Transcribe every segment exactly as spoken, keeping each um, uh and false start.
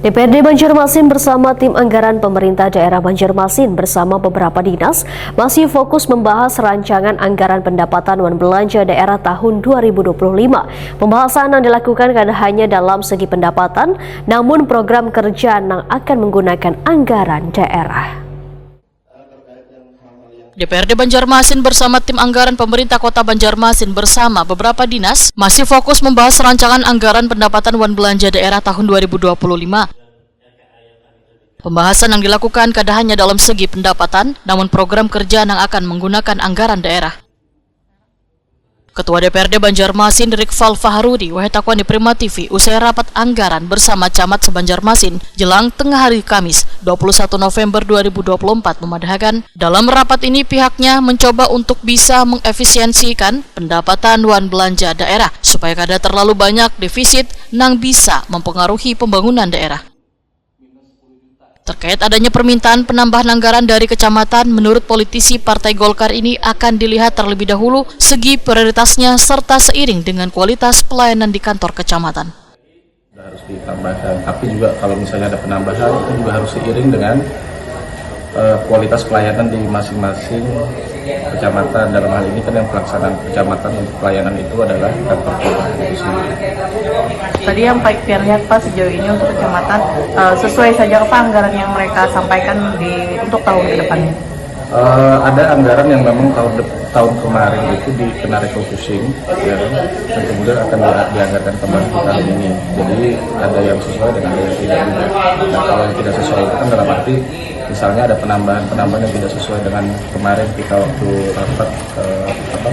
D P R D Banjarmasin bersama tim anggaran pemerintah daerah Banjarmasin bersama beberapa dinas masih fokus membahas rancangan anggaran pendapatan wan belanja daerah tahun dua ribu dua puluh lima. Pembahasan yang dilakukan kada hanya dalam segi pendapatan, namun program kerja yang akan menggunakan anggaran daerah. D P R D Banjarmasin bersama tim anggaran pemerintah kota Banjarmasin bersama beberapa dinas masih fokus membahas rancangan anggaran pendapatan wan belanja daerah tahun dua ribu dua puluh lima. Pembahasan yang dilakukan kada hanya dalam segi pendapatan, namun program kerja yang akan menggunakan anggaran daerah. Ketua D P R D Banjarmasin, Rikfal Fahrudi, wahai takuan di Prima T V, usai rapat anggaran bersama camat se-Banjarmasin, jelang tengah hari Kamis, dua puluh satu November dua ribu dua puluh empat, memadahakan, dalam rapat ini pihaknya mencoba untuk bisa mengefisiensikan pendapatan wan belanja daerah, supaya kada terlalu banyak defisit nang bisa mempengaruhi pembangunan daerah. Terkait adanya permintaan penambahan anggaran dari kecamatan, menurut politisi Partai Golkar ini akan dilihat terlebih dahulu segi prioritasnya serta seiring dengan kualitas pelayanan di kantor kecamatan. Harus ditambahkan, tapi juga kalau misalnya ada penambahan, itu juga harus seiring dengan eh, kualitas pelayanan di masing-masing kecamatan. Dalam hal ini kan yang pelaksanaan kecamatan untuk pelayanan itu adalah kantor kelurahan itu sendiri. Tadi yang Pak Iktiar lihat, Pak, sejauh ini untuk kecamatan eh, sesuai saja apa anggaran yang mereka sampaikan di untuk tahun ke depannya? Eh, ada anggaran yang memang tahun de- tahun kemarin itu dikena refocusing, ya, dan kemudian akan di- dianggarkan kembali di tahun ini. Jadi ada yang sesuai dan ada yang tidak juga. Nah, kalau yang tidak sesuai itu kan dalam arti misalnya ada penambahan-penambahan yang tidak sesuai dengan kemarin kita waktu rapat eh, apa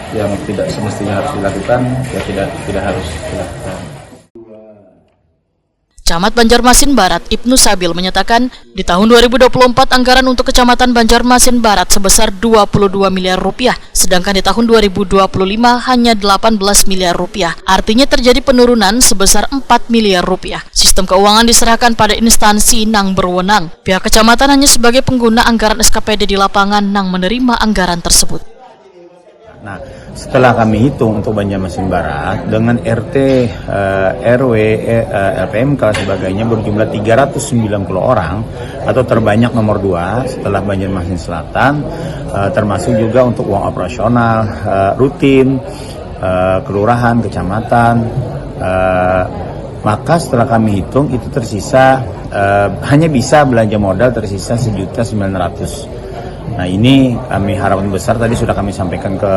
yang tidak semestinya harus dilakukan, ya tidak tidak harus dilakukan. Camat Banjarmasin Barat, Ibnu Sabil, menyatakan, di tahun dua ribu dua puluh empat anggaran untuk Kecamatan Banjarmasin Barat sebesar dua puluh dua miliar rupiah, sedangkan di tahun dua ribu dua puluh lima hanya delapan belas miliar rupiah. Artinya terjadi penurunan sebesar empat miliar rupiah. Sistem keuangan diserahkan pada instansi nang berwenang. Pihak kecamatan hanya sebagai pengguna anggaran S K P D di lapangan nang menerima anggaran tersebut. Nah, setelah kami hitung untuk Banjarmasin Barat dengan R T, eh, R W, eh, eh, L P M K dan sebagainya berjumlah tiga ratus sembilan puluh orang atau terbanyak nomor dua setelah Banjarmasin Selatan, eh, termasuk juga untuk uang operasional eh, rutin, eh, kelurahan, kecamatan, eh, maka setelah kami hitung itu tersisa eh, hanya bisa belanja modal tersisa sejuta sembilan ratus. Nah, ini kami harapan besar tadi sudah kami sampaikan ke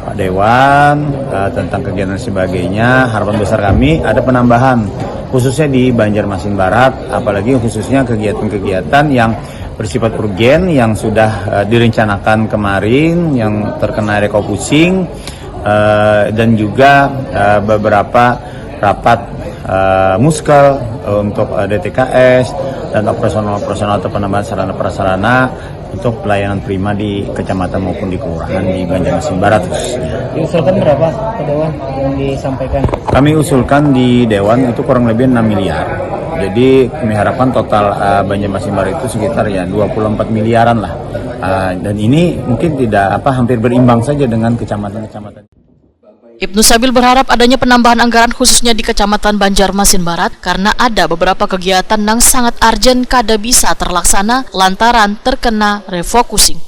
Pak Dewan eh, tentang kegiatan dan sebagainya. Harapan besar kami ada penambahan khususnya di Banjarmasin Barat, apalagi khususnya kegiatan-kegiatan yang bersifat urgen yang sudah eh, direncanakan kemarin yang terkena refocusing eh, dan juga eh, beberapa rapat eh, muskel eh, untuk eh, D T K S dan operasional-operasional atau penambahan sarana prasarana untuk pelayanan prima di kecamatan maupun di kelurahan di Banjarmasin Barat khususnya. Diusulkan berapa ke Dewan yang disampaikan? Kami usulkan di Dewan itu kurang lebih enam miliar. Jadi kami harapkan total eh, Banjarmasin Barat itu sekitar ya dua puluh empat miliaran lah. Eh, dan ini mungkin tidak apa hampir berimbang saja dengan kecamatan-kecamatan. Ibnu Sabil berharap adanya penambahan anggaran khususnya di Kecamatan Banjarmasin Barat karena ada beberapa kegiatan yang sangat urgen kada bisa terlaksana lantaran terkena refocusing.